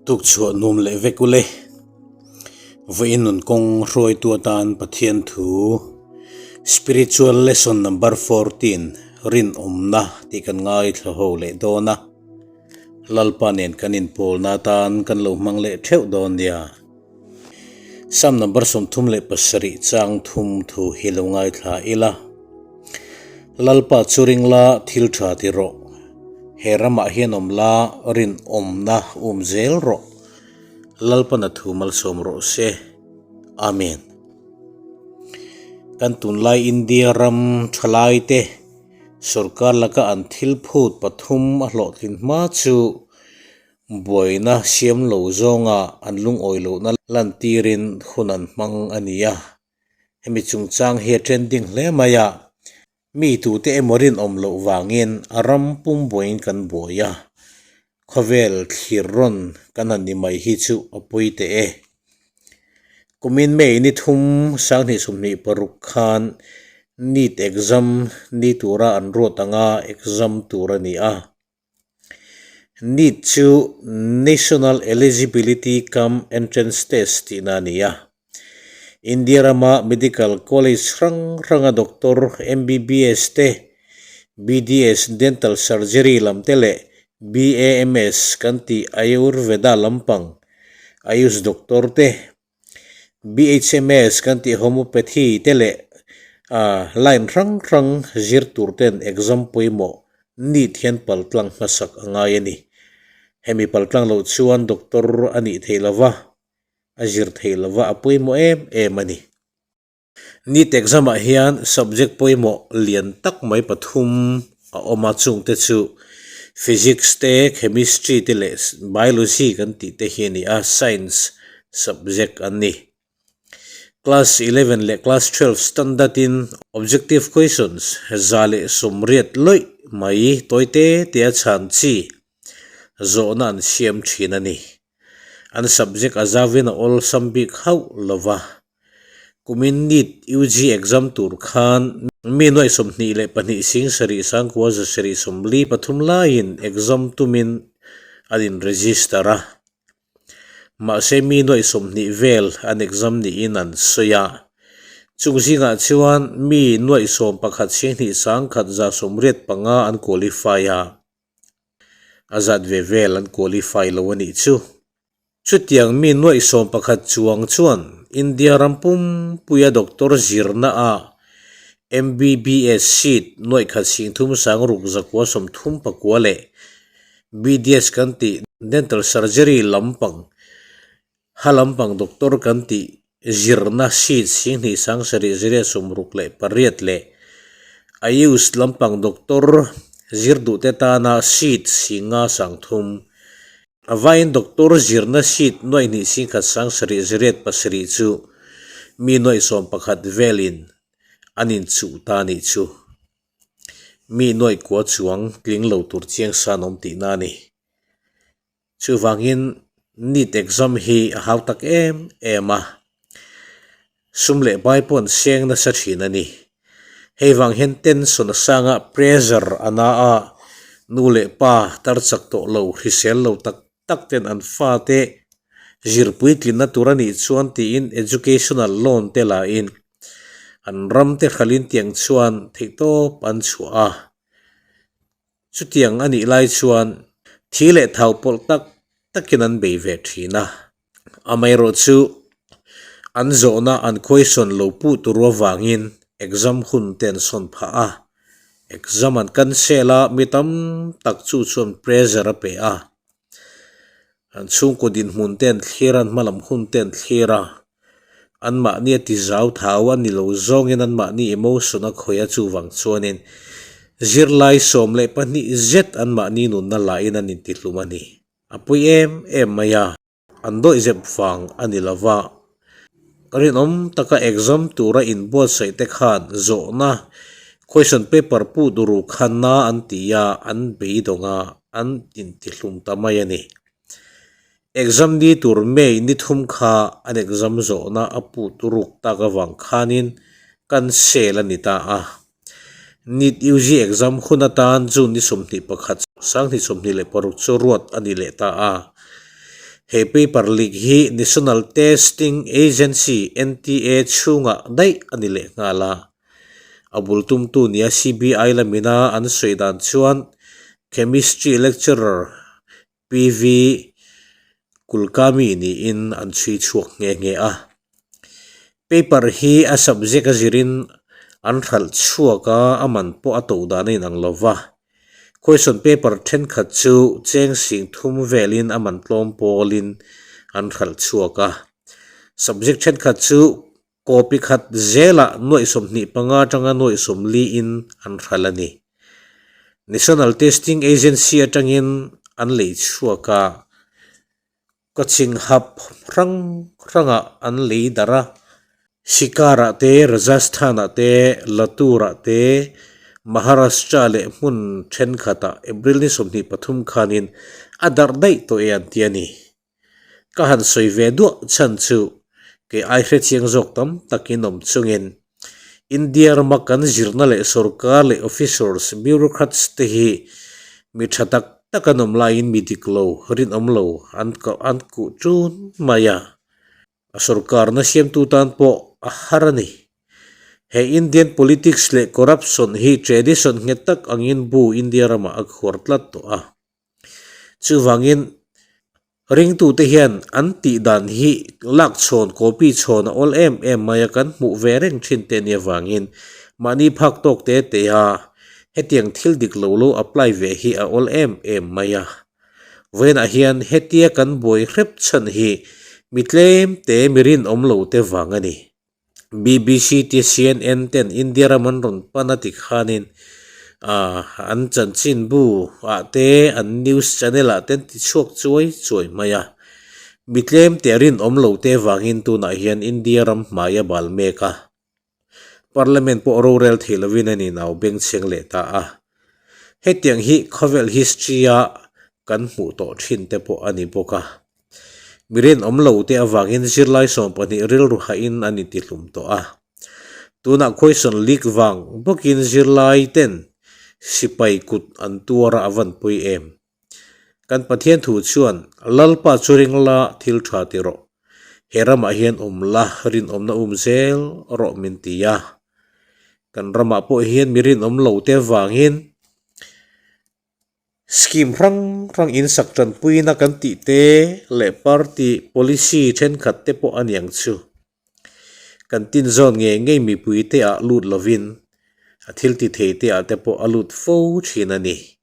Tukchhuah nuam leh vek ule. Vawiin nun kawng hruaitu atan Pathian thu Spiritual Lesson Number 14 Rinawmna tih kan ngaithla ho leh dawn a. Lalpa nen kan inpawlna atan kan lo hmang leh theuh dawn nia. Psalm number 37 chang thum thu hi lo ngaithla ila. Lalpa chu ring la thil tha ti rawh. He ramah hian awm la rinawmna um zel rawh. Lalpan a thu malsawm rawh se. Amen. Kan tunlai India ram thalai te sorkar laka an thil phut pathum a hlawhtlin hma chu Buaina siam lo zawnga an lungawi lohna lantirin hun an hmang a ni a, hemi chungchang hi a trending hle mai a, mi tute emaw rinawm loh vangin a ram pum buaiin kan buai a, khawvel thlir rawn kan han ni mai hi chu a pawi teh e. Kumin May ni thum 2026 khan NEET exam ni tura an ruat anga exam tur a ni a. NEET chu National Eligibility Cum Entrance Test tihna a ni a. India rama medical college hrang hranga doctor, MBBS te, BDS dental surgery lam te leh BAMS kan tih Ayurveda lampang Ayush doctor te, BHMS kan tih homeopathy te leh line hrang hrang zir tur ten exam pawimawh NEET hian paltlang hmasak a ngai a ni. Hemi paltlang loh chuan doctor a nih theih lova, a zir theih lova a pawimawh em em a ni. NEET exam ah hian subject pawimawh lian tak mai pathum a awm a, chungte chu Physics te, Chemistry te leh Biology kan tih te hi a ni a, Science subject an ni. Class 11 leh Class 12 standard in objective questions 180 lawih mai tawi te te a chhan chi zawhna an siam thin a ni. An subject a zauvin a awlsam bik hauh lova. Kumin NEET UG exam tur khan mi nuaih 22 sing sarih sangkua za sarih sawmli pathum laiin exam tumin an in register a. Mahse mi nuaih 20 vel an exam niin an sawi a. Chung zingah chuan mi nuaih 11 sing hnih sangkhat za 85 an qualify a. A zat ve vel an qualify lo a nih chu. Chutiang mi nuaih 11 chuang chuan India ram pumpuia doctor zirna ah MBBS seat nuaih khat sing thum sang ruk zakua sawmthum pakua leh BDS kan tih dental surgery lampang ha lampang doctor kan tih zirna seat sing hnih sang sarih ziriat sawmruk leh pariat leh Ayush lampang doctor zir duhte tana seat singa sang thum A vaiin doctor zirna seat nuaih hnih singkhat sang sarih ziriat pasarih chu mi nuaih 11 velin an inchuh ta a nih chu. Mi nuaih kua chuang tling lo tur chiang san awm tihna a ni. Chuvangin NEET exam hi a hau tak em em a, sum leh bai pawh an seng nasa thin a ni. Hei vang hian tension a sanga pressure a na a, nu leh pa tar chak tawh lo hrisel lo tak tak ten an fate zirpui tlinna tur a nih chuan tiin educational loan te la in an ram te hralhin tiang chuan theihtawp an chhuah a. Chutiang a nih lai chuan thi leh thau pawlh tak takin an bei ve thin a. Amaherawh chu an zawhna an question lo puh tur avangin exam hun te an sawn phah a, exam an cancel a, mi tam tak chu chuan pressure a pe a, an chhungkaw dinhmun te an thlir a, an hmalam hun te an thlir a, anmahni a ti zau thau a ni lo zawngin anmahni emotion a khawih a chuvang chuanin zirlai 12 zet anmahni nunna lahin an intihlum a ni. A pui em em mai a. An dawih zep vang a ni lo va. Rinawm taka exam tura inbuatsaih te khan zawhna question paper puh duru kha na an ti a, an beidawng a, an intihlum ta mai a ni. Exam ni tur May ni thum kha an exam zawhna a puh turuk tak avang khanin cancel a ni ta a. NEET UG exam hun atan June ni 21, 2026 chu ruat a ni leh ta a. He paper leak hi National Testing Agency, NTA, chhungah daih a ni lehnghal a. A bul tumtu nia CBI lamina an sawi dan chuan Chemistry lecturer PV Kulkarni niin an chhui chhuak nghe nghe a. Paper hi a subject a zirin an hralh chhuak a, a man pawh a to dan a inang lo va. Question paper thenkhat chu cheng sing thum velin a man tlawm pawlin an hralh chhuak a. Subject thenkhat chu copy khat zelah nuaih 25 atanga nuaih 40 in an hralh a ni. National Testing Agency atangin an lei chhuak a. Coaching hub hrang hrangah an lei darh a, Sikar-ah te, Rajasthan-ah te, Latur-ah te, Maharashtra leh hmun thenkhatah April ni 23 khanin a darh daih tawh e an ti a ni. Ka han sawi ve duah chhan chu kei ai hrechiang zawk tam takin awm chungin India rama kan zirna leh sorkar leh officers, bureaucrats te hi mi tha tak tak an awm laiin mi dik lo, rinawm lo an an kuh tun mai a. A sorkarna siamtu tan pawh a har a ni. He Indian politics leh corruption hi tradition nghet tak angin bu India ramah a khuar tlat tawh a. Chuvangin ringtute hian an tih dan hi lak chhawn, copy chhawn a awl em em mai a, kan hmuh ve reng thin te nia vangin mahni phak tawk te te a hetiang thil dik lo lo apply ve hi a awl em em mai a. Vawiinah hian hetia kan buai hrep chhan hi mi tlem te mi rinawm lo te vang a ni. BBC te CNN ten India ram an rawn pan a ti khanin ah an chanchinbu ah te an news channel ah te an ti chhuak chuai chuai mai a. Mi tlem te rinawm lo te vangin tunah hian India ram hmai a bal mek a. Parliament pawh rorel thei lovin an inau bengchheng leh ta a. Hetiang hi khawvel history a kan hmuh tawh thin te pawh a ni bawk a. Mi rinawm lo te avangin zirlai 12 rilru hahin an intihlum tawh a. Tunah question leak vang bawkin zirlai ten sipai kut an tuar a a van pui em. Kan Pathian thu chuan Lalpa chu ring la thil tha ti rawh. He ramah hian awm la rinawmna um zel rawh min ti a. Kan ramah pawh hian mi rinawm lo te avangin Scheme hrang hrang insak tanpuina kan tih te leh party policy thenkhat te pawh a niang chu. Kan tin zawn ngei ngei mipui te ah lut lovin a thil ti thei te ah te pawh a lut fo thin a ni.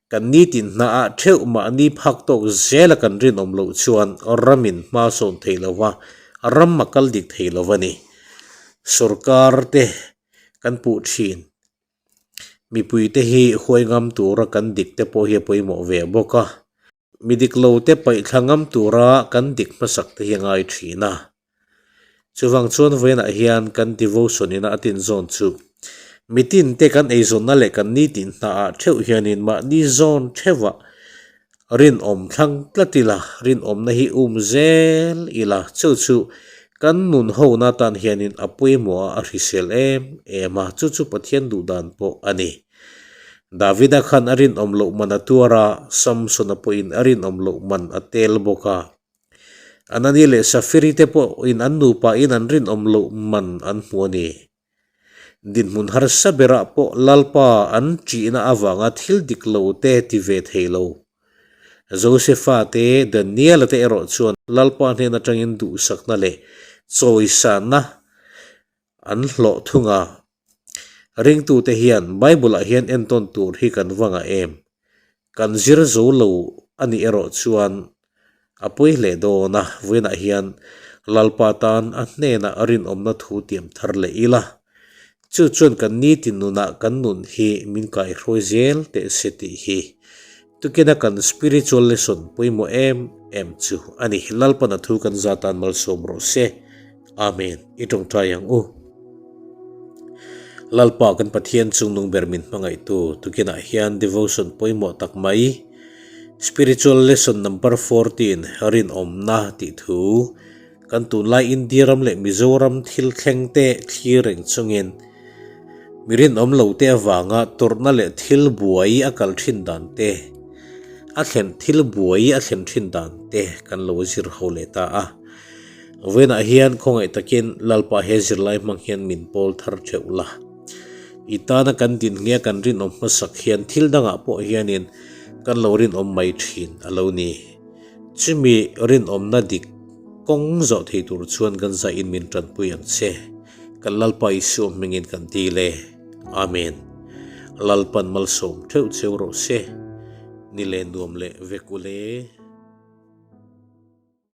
Kan nitin hna ah theuh mahni phak tawk zela kan rinawm loh chuan ramin hma sawn thei lova ram a kal dik thei lo a ni. Sorkar te kan puh thin. Mipuite hi huai ngam tura kan dik te pawh hi a pawimawh ve bawk a, mi dik lo te paihthla ngam tura kan dik hmasak te hi a ngai thin a. Chuvang chuan vawiinah hian kan devotion ina a tinzawn chu mitin te kan eizawnna leh kan nitin hnaah theuh hianin mahni zawn theuhah Rinawm thlang tlat ila, rinawmna hi um zel ila, chu chu kan nun hona tan hianin a pawimawh a, a hrisel em em a, chu chu Pathian duh dan pawh a ni. Davida khan a rinawm loh man a tuar a, Samsona pawhin a rinawm loh man a tel bawk a. Anani leh Safiri te pawhin an nupain an rinawm loh man an hmu a ni. Dinhmun harsa berah pawh Lalpa an ṭihna avanga thil dik lo te ti ve thei lo. Josefa te, Daniela te erawh chuan Lalpa hnen aṭangin duhsakna leh chawisanna an hlawh thung a. Ringtute hian Bible-ah hian entawn tur hi kan va ngah em? Kan zir zo lo a nih erawh chuan a pawi hle dawn a, vawiinah hian Lalpa tan a hnenah rinawmna thu tiam thar leh ila, chu chuan kan nitin nunah kan nun hi min kaihruai zel teh se tih hi tukina kan spiritual lesson pawimawh em em chu a ni. Lalpan a thu kan za tan malsawm rawh se. Amen. I tawngtai ang u. Lalpa kan Pathian chungnung ber min hmangaihtu tukinah hian devotion pawimawh tak mai Spiritual Lesson Number 14 Rinawmna tih thu kan tunlai India ram leh Mizoram thil thleng te thlir reng chungin mi rinawm lo te avanga tawrhna leh thil buai a kal thin dan te. A thlen thil buai a thlen thin dan te kan lo zir ho leh ta a. Vawiinah hian khawngaih takin Lalpa he zirlai hmang hian min pawl thar theuh la. I tana kan din nge kan rinawm hmasak hian thil dangah pawh hianin kan lo rinawm mai thin a lo ni. Chumi rinawmna dik kawng zawh thei tur chuan kan zaiin min tanpui ang che. Kan Lalpa Isua hmingin kan dil e. Amen. Lalpan malsawm theuh cheu rawh se. Ni leh nuam leh vek ule.